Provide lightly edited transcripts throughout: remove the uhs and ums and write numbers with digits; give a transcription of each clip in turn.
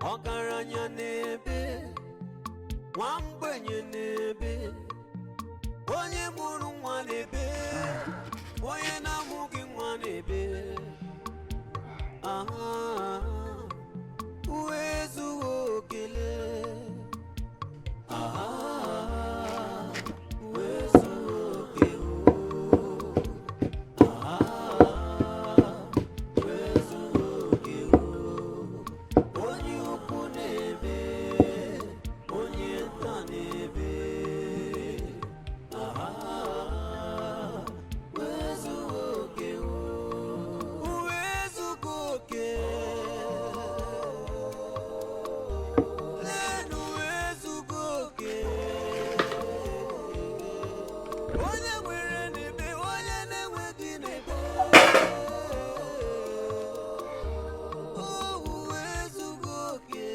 Ọgaranya na-ebe, nwa mgbenye na-ebe, onye mụrụ nwa na-ebe, onye na-amụghị nwa na-ebe. Aha, uwe ezughị okele. Aha, uwe ezughị oke o. Aha, uwe ezughị oke o. Onye ukwu na-ebe, onye nta na-ebe. Aha, uwe ezughị oke o. Uwe ezughị oke. Leenụ, uwe ezughị oke. Onye nwere na-ebe, onye na-enweghị na-ebe. Uwe ezughị oke.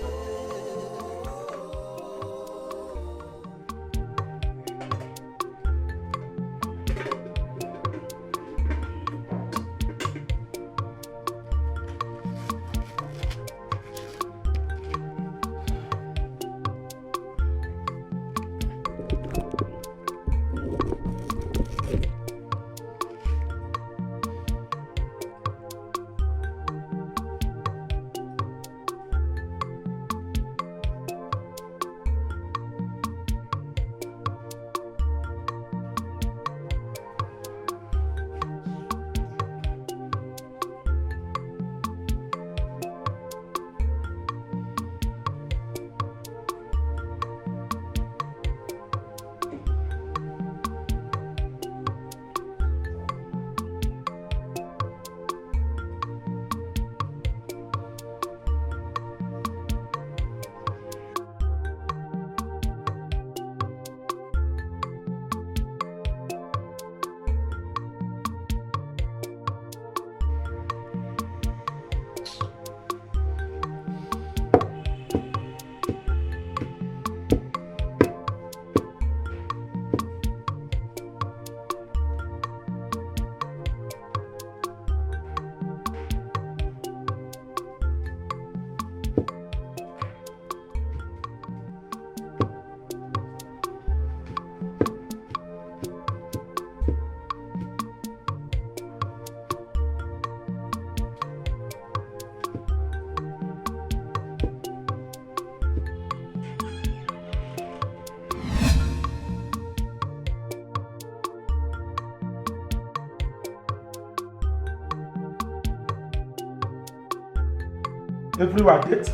Everywhere dirty.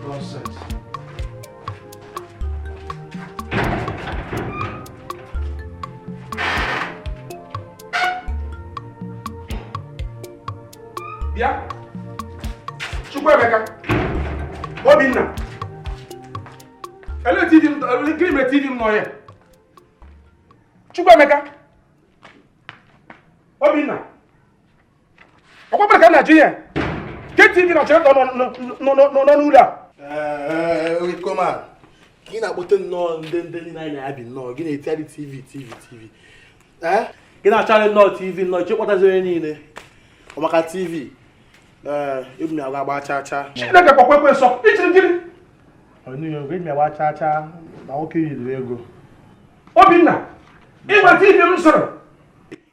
Nonsense. Bịa. Chukwuemeka. Obinna. Ele TV m, gịnị mere TV m nọ ya? Chukwuemeka. Obinna. Ọkwa ka m na-ajụ ihe. Ke TV na generator nọ n'ụlọ a? Koma, ka ị na-akpọte nnọọ ndị niile anyị na-abị nnọọ, gị na-etigharị TV TV TV. Ee, gị na-achọrị nnọọ TV nnọọ, chekpọtazi onye niile. Ọ maka TV. Ee, ebu m agwa agba chaa chaa. Chineke kpọkwa ekwe nsọ. Ichiri gịnị? Ọnụ ebu m agba chaa chaa na nwoke yiri ego. Obinna, ịgba TV m sịrị.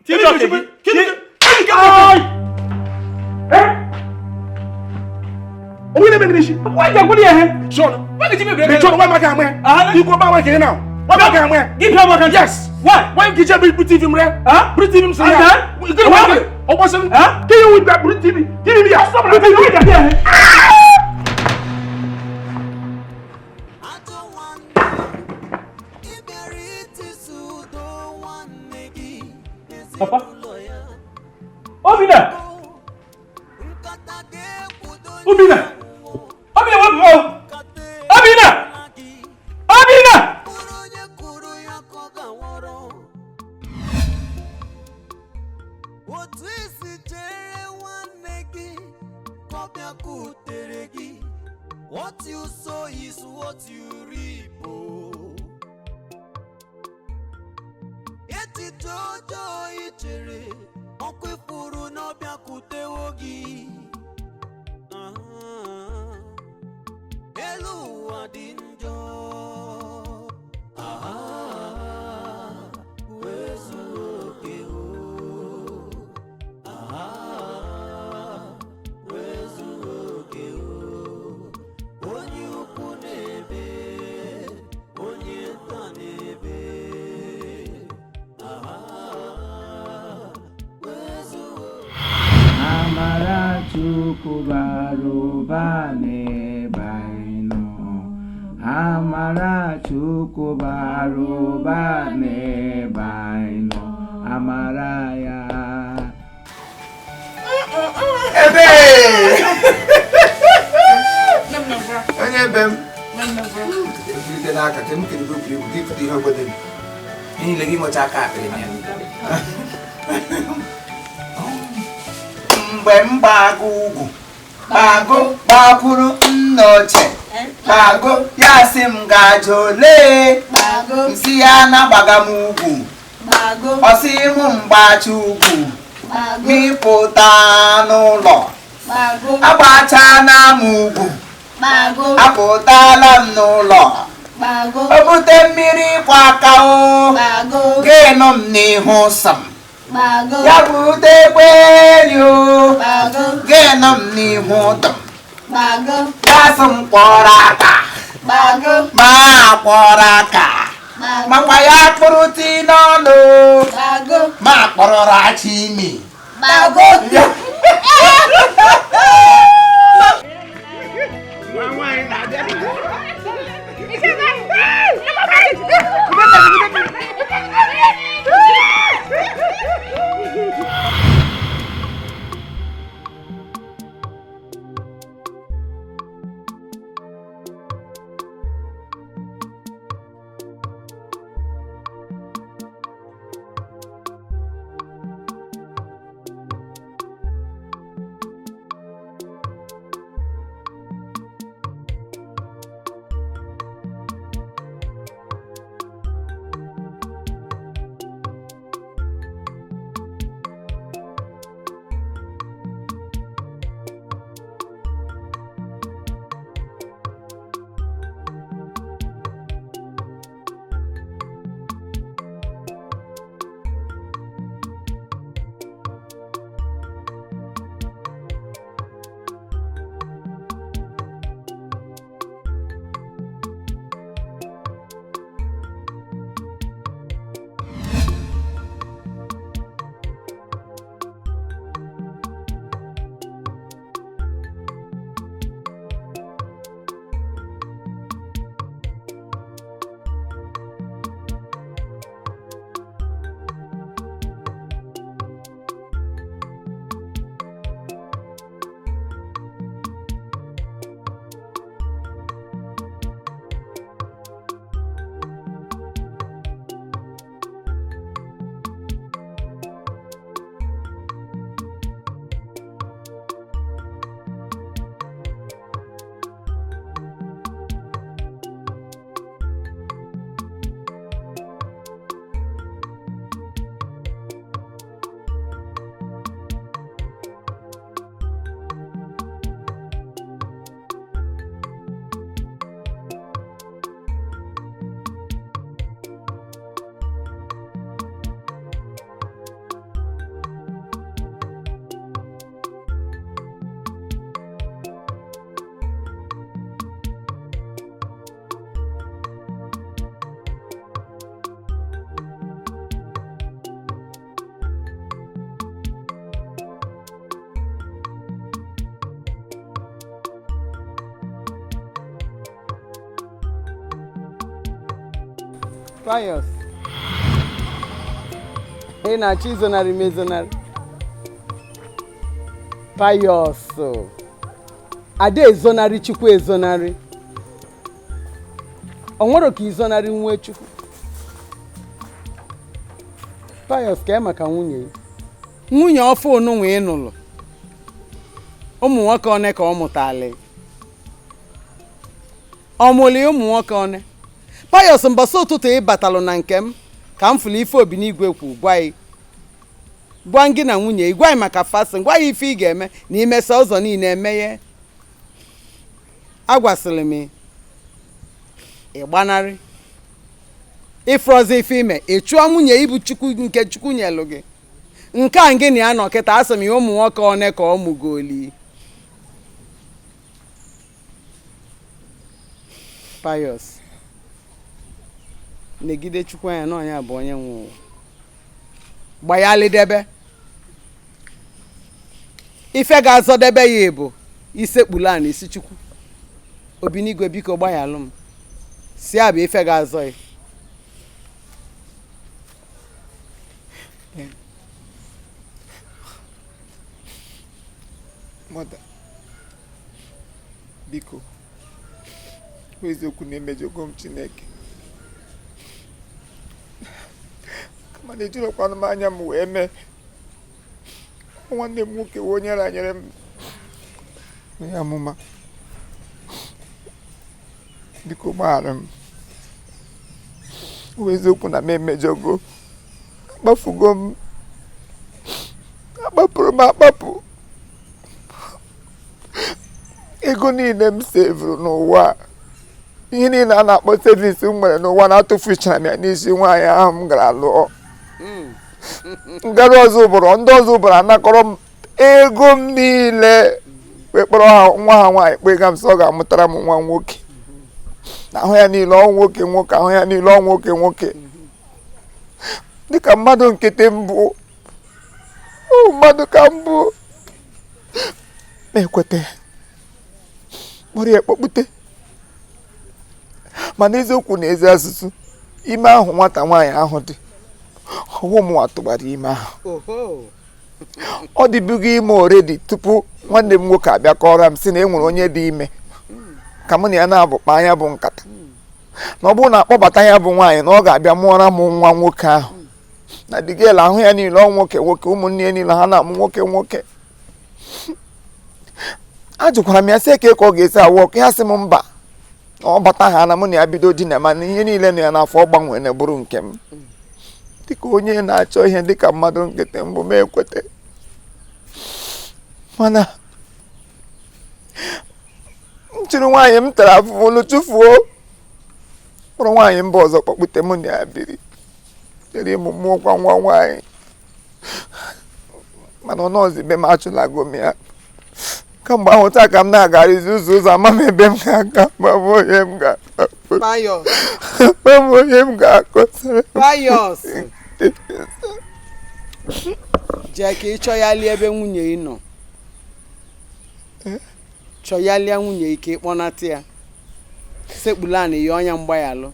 TV nke gị? Onwe na-eme n'isi. Why you agwụrụ ya ihe? Sean, mechie ọnụ, nwa maka amụ ya. Ikwu ọba nwa nke gị now. Nwa maka amụ ya. Gị pịa maka Yes. Why? Why nke ije buru TV m re? Buru TV m sị ya. Gịnị nwa gịnị? Ọ gbasịrị. Ka ihe wụ bịa buru TV. TV m ya. Buru TV m ya. Ajọ nwanne, ị bịara itisa udo nwanne gị Papa? n'ezinụlọ ya. Obinna! Nkata ga-ekwudo Obinna! Obinna, wepụ m! Obinna! gị. Obinna! Mkpụrụ onye kụrụ ya ka ọ ga-aghọrọ. Otu isi chere nwanne gị ka ọ bịakwutere gị. What you sow is what you reap. Oh. Echiche ọjọọ i chere, ọkụ ifuru na ọ bịakwutewo gị. Amara Chukwu bara ụba n'ebe anyị nọ. Amara Chukwu bara ụba n'ebe anyị nọ. Amara ya. Ebe! Onye be m. Ebulite n'aka ka m kere gị egwuregwu gị pụta ihe obodo m. Niile gị nwecha aka akpịrị na ya. Mgbe m gbago ugwu, gbago gbakwuru nna ochie, gbago ya sị m gaje olee, m sị ya na-agbaga m ugwu, ọ sị m mgbachi ugwu, mịpụta n'ụlọ, agbachana m ugwu, apụtala m n'ụlọ, o bute mmiri kwa aka o, gịnụ m n'ihu sọ m. Ya bute ekweli o, gịnụ m n'ihu ụdọ m. Ya sị m kwọrọ aka, ma kwọrọ aka, makwa ya kpụrụ ti n'ọnụ, ma kpọrọrọ achị imi. Pius, ị na-achọ izonarị m ezonarị. Pius, ada ezonarị Chukwu ezonarị. O nwere ka izonarị nwee Chukwu. Pius, ka maka nwunye ya. Nwunye ọfụ onunwa ị nụlụ. Ụmụ nwoke one ka ọ mụtali. Ọ mụlị ụmụ nwoke one. Pius, mbọsị ụtụtụ ị batalụ na nke m ka m fụlụ ife Obinigwe kwu gwa gwa gị na nwunye gwa maka fasting, gwa ya ife ị ga-eme na imesa ụzọ niile emeghe. Agwasịrị m ị gbanarị ịfụrọzi ife ime ị chụọ nwunye ibu Chukwu nke Chukwu nyelụ gị. Nke a gị na ya nọ kịta asị m ya ụmụ nwoke one ka ọ mụgoli. Pius, negide Chukwu anya na onye bụ onye nwe ụwa. Gbayalidebe. Ife ga-azọdebe ya bụ isekpulu a na isi Chukwu Obinigwe biko gbaghalụ m si ya bụ ife ga-azọ ya. Mother, biko, eziokwu na-emejọgo m Chineke, kama na ejirokwanụ m anya m wee mee. Nwanne m nwoke wee onye ranyere m onye amụma, biko gbaghara m. Eziokwu na m emejọgo, akpafugo m, akpapụrụ m akpapụ. Ego niile m sevuru n'ụwa, ihe niile a na-akpọ sevisi m nwere n'ụwa na-atụfuchara m ya n'isi nwaanyị ahụ m gara lụọ. Ngara ọzọ ụbọrọ ndị ọzọ ụbọrọ anakọrọ m ego m niile wee kpọrọ ha nwa ha nwaanyị kpega m sị ọ ga-amụtara m nwa nwoke. Na ahụ ya niile ọ nwoke nwoke, ahụ ya niile ọ nwoke nwoke. Dịka mmadụ nkịtị mbụ, mmadụ ka mbụ na-ekweta kpọrọ ya kpọkpute. Mana eziokwu na ezi asụsụ, ime ahụ nwata nwaanyị ahụ dị, ọwụ mụnwa tụgbara ime ahụ. Ọ dịbugo ime oredi tupu nwanne m nwoke abịa kọrọ m sị na e nwere onye dị ime, ka mụ na ya na-abụkpa anya bụ nkata, na ọ bụrụ na akpọbata ya bụ nwaanyị na ọ ga-abịa mụọra m nwa nwoke ahụ. Na digel ahụ ya niile ọ nwoke nwoke, ụmụnne ya niile ha na-amụ nwoke nwoke. Ajụkwara m ya sị eke ka ọ ga-esi awụ ọkụ, ya sị m mba, na ọ bata ha na mụ na ya bido dina, mana ihe niile nọ ya n'afọ ọ gbanwere bụrụ nke m. Dịka onye na-achọ ihe dịka mmadụ nkịtị mbụ m ekwete. Mana m chụrụ nwaanyị m tara afụfụ tụfuo, kpọrọ nwaanyị mba ọzọ kpọkpute mụ na ya biri, chere ịmụ mụọkwa nwa nwaanyị. Mana ọ nọọzi be m achụlago m ya. Kamgbe ahụ taa ka m na-agarịzi ụzọ ụzọ, ama m ebe m ga-aga, ma m onye m ga-onye m ga-akọsara. Pius, jee ka ị chọghalịa ebe nwunye ị nọ, chọghalịa nwunye ị ka ị kpọnata ya. Sekpulu ana ihe ọnya mgbaghalụ,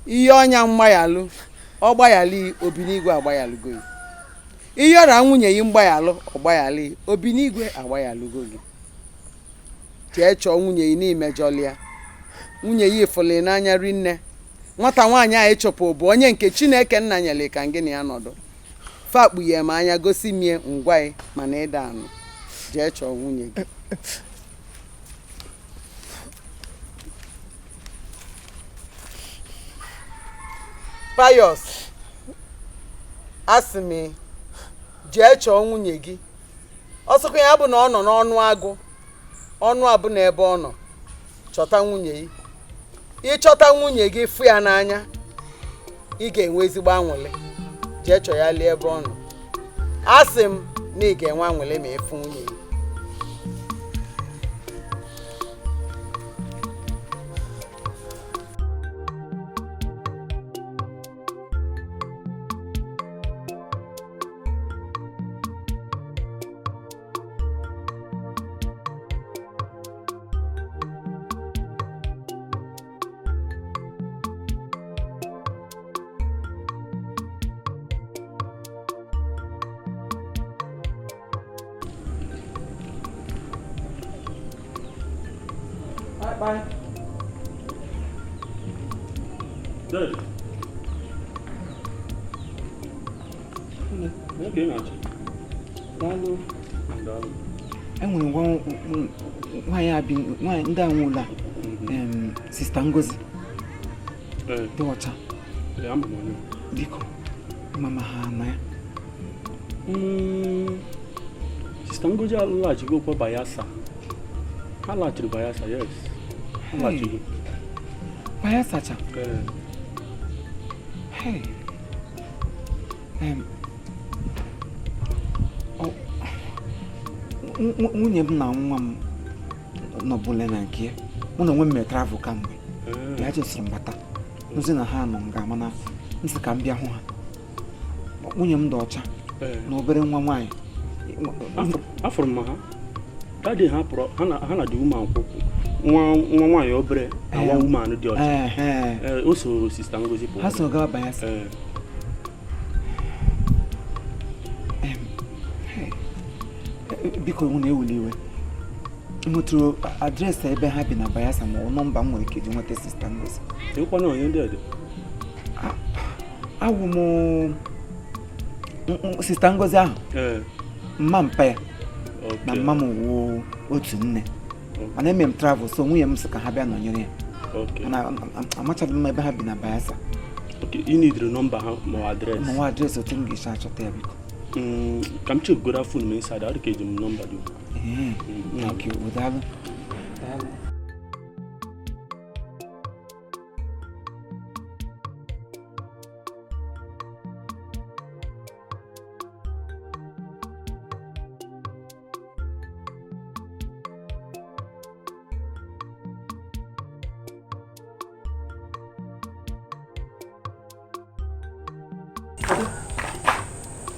ihe ọnya mgbaghalụ, ọ gbaghalị Obinigwe agbaghalụgo gị. Ihe ọra nwunye gị mgbaghalụ, ọ gbaghalị Obinigwe agbaghalụgo gị. Jee chọọ nwunye gị n'imejọlịa. Nwunye gị fụlị n'anya rinne. Nwata nwaanyị a ịchọpụ bụ onye nke Chineke nna nyere ka ngị na ya nọdụ. Fakpughe m anya gosi mie ngwa gị mana ịda anụ. Jee chọọ nwunye gị. Pius, asị m jee chọọ nwunye gị. Ọsọkwa ya bụ na ọ nọ n'ọnụ agụ, ọnụ abụ na ebe ọ nọ. Chọta nwunye gị. Ịchọta nwunye gị fụ ya n'anya, ị ga-enwe ezigbo anwụlị. Jee chọọ ya lie ebe ọ nọ. Asị m na ị ga-enwe anwụlị ma ịfụ nwunye gị. Bye. Dad. Daalụ. Enwere nwaanyị abi nwaanyị ndị a nwụla, Sista Ngozi dị ọcha. Biko, mama ha na ya. Sista Ngozi alaghachigokwa Bayelsa. Ha laghachiri Bayelsa, yes. Ha laghachigo. Bayelsa cha? Hey. Nwunye m na nwa m nọbụla na nke ya. Mụ na onwe m mere travel kamgbe. Ya jụsịrị m bata. Nzi na ha nọ nga, mana m sị ka m bịa hụ ha. Nwunye m dị ọcha na obere nwa nwaanyị. Afụrụ m ha. Daddy ha pụrụ ha na the woman kwụkwụ. Nwa nwa nwaanyị obere na nwa woman dị ọcha. O so Sister Ngozi pụọ. Ha so gawa Bayelsa. Biko unu ewuli iwe. Nwetụrụ adreesị ebe ha bi na Bayelsa ma ọ nọmba m nwere ike iji nweta Sister Ngozi. Ịkwa na onye ndị ọdị? Awụ m Sister Ngozi ahụ. Mma mpa ya na mma m wụ otu nne. Mana eme m travel so nwunye m sị ka ha bịa nọnyere ya. Mana amachaghị m ebe ha bi na Bayelsa. Ị nidiri nọmba ha ma ọ adreesị? Ma ọ adreesị otu m ga-esi achọta ya biko. Ka m chekgoro fon m inside, ọ dị ka eji m nọmba dị ugbu. Thank you. Daalụ.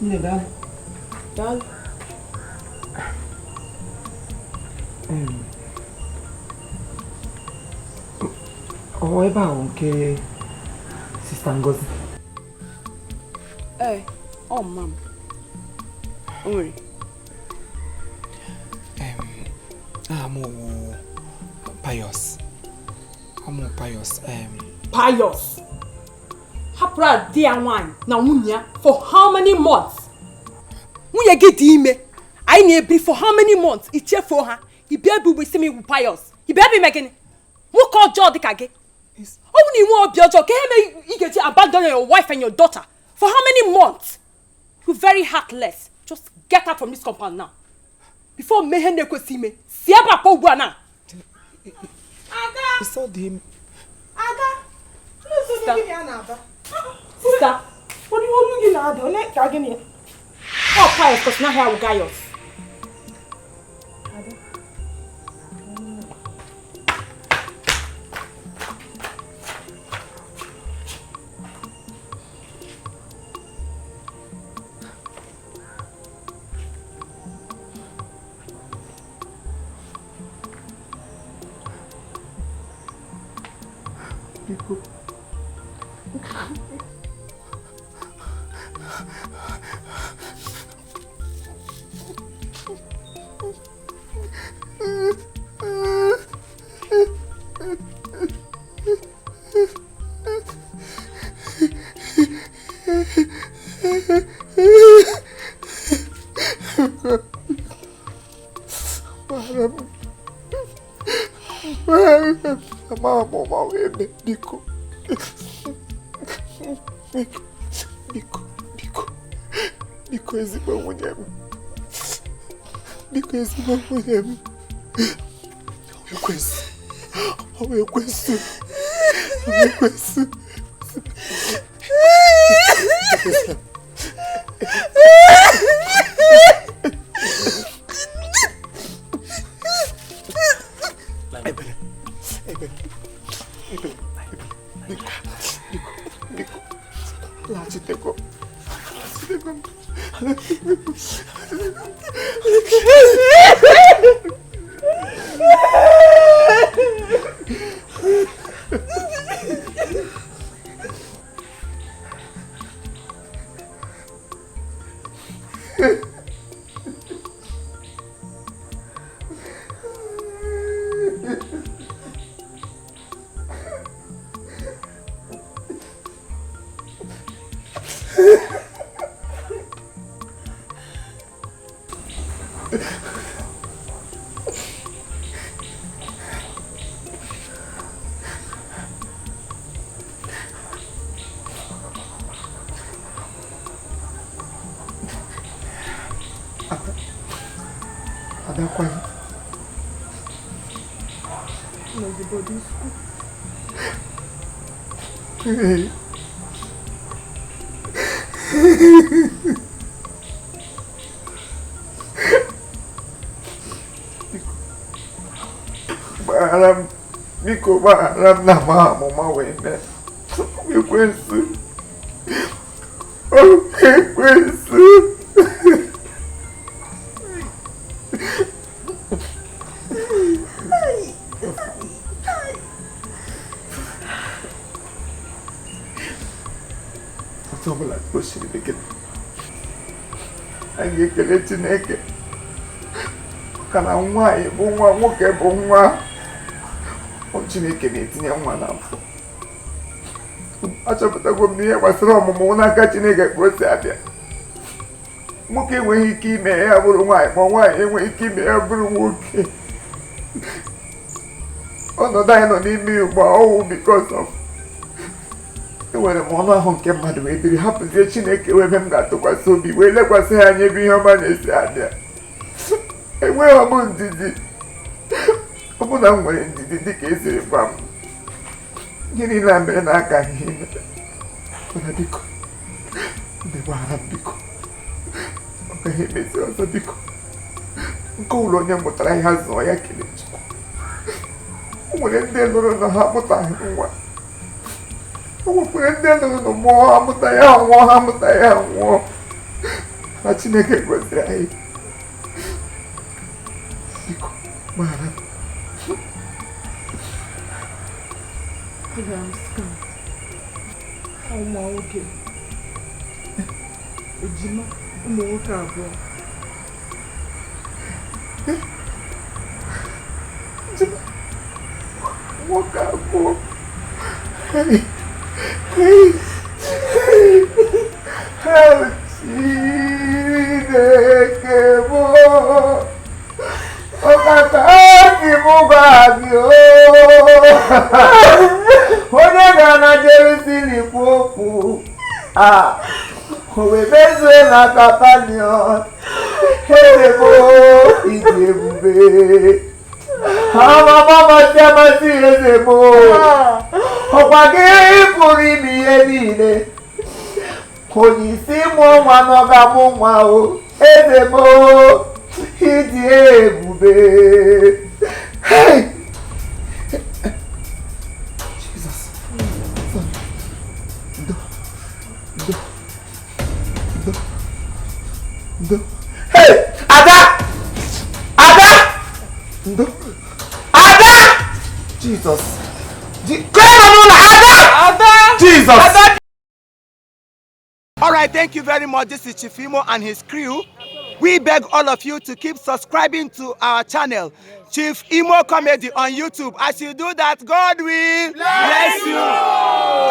Nne, daalụ. Daalụ. Ọ ebe ahụ nke Sister Ngozi. Ee, ọ mma m. O nwere. Aha m wụ Pius. Amụ Pius. Pius. Hapụrụ di ya nwaanyị na nwunye ya for how many months? Nwunye gị dị ime. Anyị na-ebiri for how many months? I chefuo ha. Ị bịa ebe ugbo isi m iwu Pius. Ị bịa ebe ime gịnị? Nwoke ọjọọ dị ka gị. Ọ bụ na ị nwee obi ọjọọ ka ihe mere ị ga-eji abandon your wife and your daughter for how many months? You very heartless. Just get out from this compound now. Before mee ihe na-ekwesị ime, si ebe a pụọ ugbu a na. Ada! Ada! Sister. Olu gị na-ada, onye ka gị na ya? Ọ Pius kọsị n'ahịa wụ Gaius. Ada. Biko. Biko. Biko, biko, biko ezigbo nwunye m. Biko ezigbo nwunye m. Ekwensu. Ọ bụ ekwensu. Ọ bụ ekwensu. Ebele, ebele, ebele, biko, biko, biko. Laghachitego. Laghachitego m. Laghachitego m. Biko gbaghara m na ma amụma wee mee. Ekwensu. Ekwensu. Otu ọbụla o siri dị gị, anyị ga-ekele Chineke maka na nwaanyị bụ nwa, nwoke bụ nwa. Ọ Chineke na-etinye nwa n'afọ. Achọpụtago m n'ihe gbasara ọmụmụ n'aka Chineke ka o si abịa. Nwoke enweghị ike ime ya bụrụ nwaanyị, ma nwaanyị enweghị ike ime ya bụrụ nwoke. Ọnọdụ anyị nọ n'ime ugbu a ọwụ because of enwere m ọnụ ahụ nke mmadụ wee biri, hapụzie Chineke wee ebe m ga-atụkwasị obi wee lekwasị ha anya ebe ihe ọma na-esi abịa. Enweghị m ndidi. Ọ bụ na m nwere ndidi dịka esiri gwa m, ihe niile a mere n'aka ihe mere. Mana biko, ndị gbaghara m biko, ọ gaghị emezi ọzọ biko. Nke ụlọ onye mụtara ihe zụọ ya kelee Chukwu. O nwere ndị lụrụ na ha amụtaghị nwa. O nwekwara ndị lụrụ na mụọ ha amụtaghị ha nwụọ, ha amụtaghị ha nwụọ. Mana Chineke gọziri anyị. Biko, gbaghara m. Agara m scan. Ụmụ nwoke. Ejima ụmụ nwoke abụọ. Ejima nwoke abụọ. Hey, hey, hey, hey, Chineke mụ. Ọkata si m gwa gị o. Onye gara na Jerusalem kwu okwu a, o wee mezue na Kapanọm. Eze m ịdị ebube. Amama amasị amasị eze m. Ọkwa gị pụrụ ime ihe niile. Onye isi mụ nwa na ọ ga-amụ nwa o. Eze m ịdị ebube. Hey! Jesus. Sorry. Ndo. Ndo. Ndo. Ndo. Hey! Ada! Ada! Ndo. Ada! Jesus. Ada! Ada! Jesus! Ada! All right, thank you very much. This is Chief Imo and his crew. We beg all of you to keep subscribing to our channel, Chief Imo Comedy on YouTube. As you do that, God will bless you.